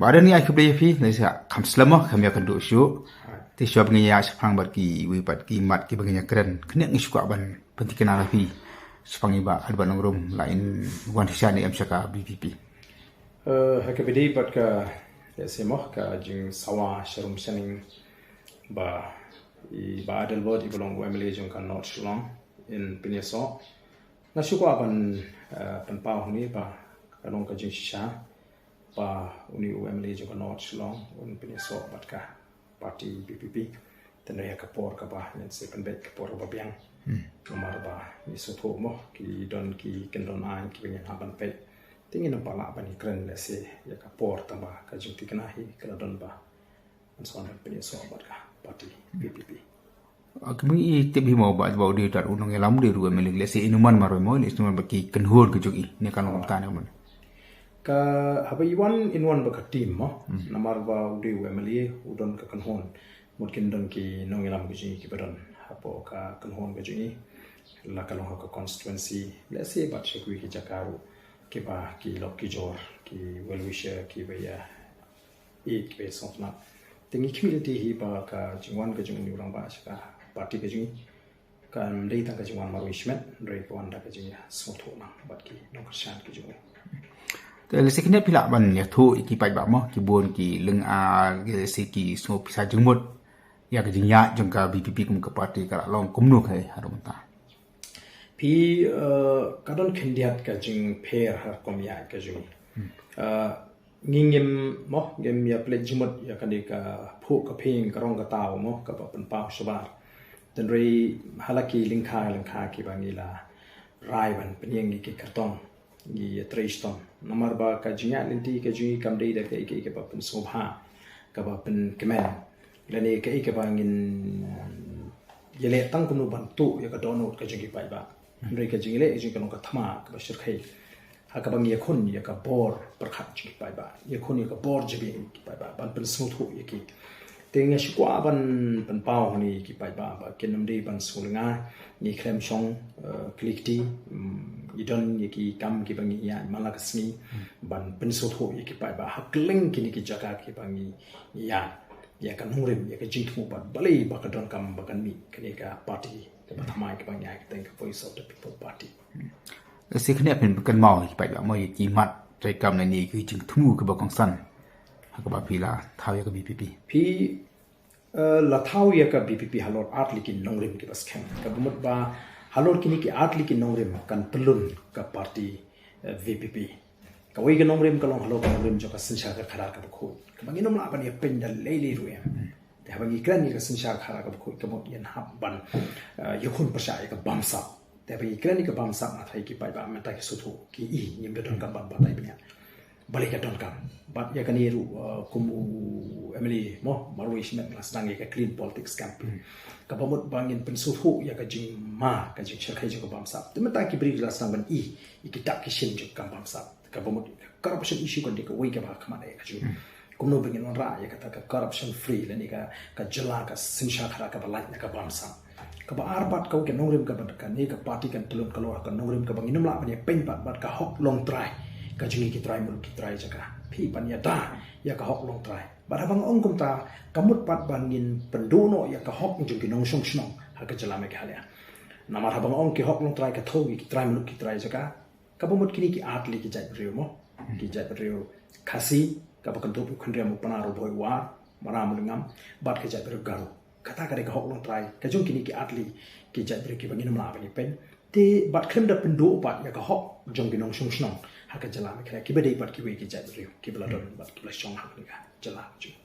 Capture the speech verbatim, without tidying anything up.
Ba don ngi ai khublei ïa phi, ne sa kham slem mo, kham ïa kynduh shuh. Te shuwa ba ngin ïa shaphrang bad kiwei pat ki mat kiba ngin ïa kren, kane ngi shu kwah ban pynthikna ïa phi shaphang i Bah Adelbert Nongrum, la in wan shisha ne em sha ka V P P. Eh, ha kaba ïadei bad ka, ïa se mo, ka jingsawa sharum shaneng ba i Bah Adelbert, iba long u M L A jong ka North Shillong, in pynïasoh. Nga shu kwah ban, eh, pynpaw hangne ba ka long ka jingshisha ba une u M L A jong ka North Shillong un pynïasoh bad ka party V P P. Tang ïa ka por kaba ngan sa pynbeit ka por kaba biang. Namar ba ngi sngewthuh mo, ki don ki kyndon aiñ kiba ngin hap ban peit. Te ngin ym pat lah ban ïakren lehse ïa ka por, tangba ka jingthikna hi ka la don ba ngan sa wan ban pynïasoh bad ka party V P P. Ki mung i tip hi mo ba, ba u dei u tat u nongïalam, u dei ruh u M L A, lehse in ym wan marwei mo, lehse in wan bad ki kynhun ka jong i, ne ka long kumta ne mo? Ka, haba i wan, in wan bad ka team mo. Namar ba u dei u M L A, u don ka kynhun. Mut kin don ki nongïalam ka jong i kiba don hapoh ka kynhun ka jong i, la ka long ha ka constituency, lehse bad sha kiwei ki jaka ruh, kiba ki lok ki jor, ki well wisher, kiba ïa ïeit, kiba ïa sngewtynnat. Te ngi khmih lynti hi ba ka jingwan ka jong une u rangbah sha ka party ka jong i kam dei tang ka jingwan marwei shimet, hynrei ka wan da ka jingïasngewthuh lang bad ki nongkyrshan ki jong u. Te lehse kane phi lah ban ïathuh ïa ki paidbah mo, ki bun ki lyngngoh, lehse ki sngew pisa jingmut ïa ka jingïaid jong ka V P P kum ka party, ka la long kumno ka haduh mynta? Phi, eh, ka don khyndiat ka jingpher ha ka rukom ïaid ka jong i. Eh, ngi ngim mo, ngim ïa pynleit jingmut ïa kane ka phuh ka phieng, ka rong ka taw mo, kaba pynpaw shabar. Hynrei ha la ki lyngkha lyngkha kiba ngi la rai ban pynïeng ïa ki kyrtong, ngi ïatrei shitom. Namar ba ka jingïaid lynti ka jong i kam dei da kaei kaei kaba pynsngewbha, kaba pynkmen, lane kaei kaba ngin ïaleh tang kumno ban tuh ïa ka dohnud ka jong ki paidbah. Hynrei ka jingïaleh ka jong i ka long ka thma kaba shyrkhei, ha kaba ngi ïakhun ïa ka bor pyrkhat jong ki paidbah, ïakhun ïa ka bor jabieng ki paidbah, ban pynsngewthuh ïa ki. Te nga shu kwah ban pynpaw hangne ïa ki paidbah ba kin ym dei ban sngewlyngnga, ngi khlem shong, eh, kli kti, mm, ngi don ïa ki kam kiba ngi ïaid man la ka sngi ban pynsngewthuh ïa ki paidbah ha kylleng kine ki jaka kiba ngi ïaid, ïa ka nongrim, ïa ka jingthmu bad balei ba ka donkam ba kan mih kane ka party kaba thymmai kaba ngi ai kyrteng ka Voice of the People Party. Lehse kane phin pynkynmaw ïa ki paidbah mo, ïa ki mat treikam lane ïa ki jingthmu kiba kongsan ha kaba phi la thaw ïa ka V P P. Phi, eh, la thaw ïa ka V P P halor ar tylli ki nongrim kiba skhem. Kaba mut ba halor kine ki ar tylli ki nongrim kan tyllun ka party, eh, V P P. Kawei ka nongrim ka long halor ka nongrim jong ka synshar khadar kaba khuid, kaba ngin ym lah ban ïapeiñ da lei lei ruh em. Te haba ngi kren ïa ka synshar khadar kaba khuid, ka mut ngin hap ban, eh, ïakhun pyrshah ïa ka bamsap. Te haba ngi kren ïa ka bamsap, nga tharai ki paidbah mynta ki sngewthuh, ki i, ngim da donkam ban batai bniah. Balei ka donkam? Bad ïa kane ruh, eh, kum u M L A mo, marwei shimet la sdang ïa ka clean politics campaign. Kaba mut ba ngin pynsngewthuh ïa ka jingma, ka jingshyrkhei jong ka bamsap. Te mynta ki briew la sdang ban i ïa ki dak ki shin jong ka bamsap. Kaba mut corruption issue kan dei kawei kaba ha khmat eh ka jong. Kumno ba ngin wanrah ïa kata ka corruption free lane ka, ka jylla ka synshar khadar kaba lait na ka bamsap. Kaba ar bad kawei ka nongrim kaba kane ka party kan tyllun halor ka nongrim kaba ngin ym lah ban ïapeiñ pat bad ka hok longtrai ka jong ngi ki trai muluk ki trai jaka. Phi, ban ïada ïa ka hok longtrai. Bad haba nga ong kumta, ka mut pat ba ngin pynduh noh ïa ka hok jong ki nongshong shnong ha ka jylla Meghalaya. Namar haba nga ong ki hok longtrai ka thew ïa ki trai muluk ki trai jaka, kaba mut kine ki ar tylli ki jaitbynriew mo. Ki jaitbynriew Khasi, kaba kyntup u Khynriam u Pnar u Bhoi u War, Maram u Lyngngam, bad ka jaitbynriew Garo. Kata ka dei ka hok longtrai ka jong kine ki ar tylli ki jaitbynriew kiba ngin ym lah ban ïapeiñ. Te bad khlem da pynduh pat ïa ka hok jong ki nongshong shnong ha ka jylla Meghalaya, kiba dei pat kiwei ki jaitbynriew kiba la don bad kiba la shong ha kane ka jylla ka jong.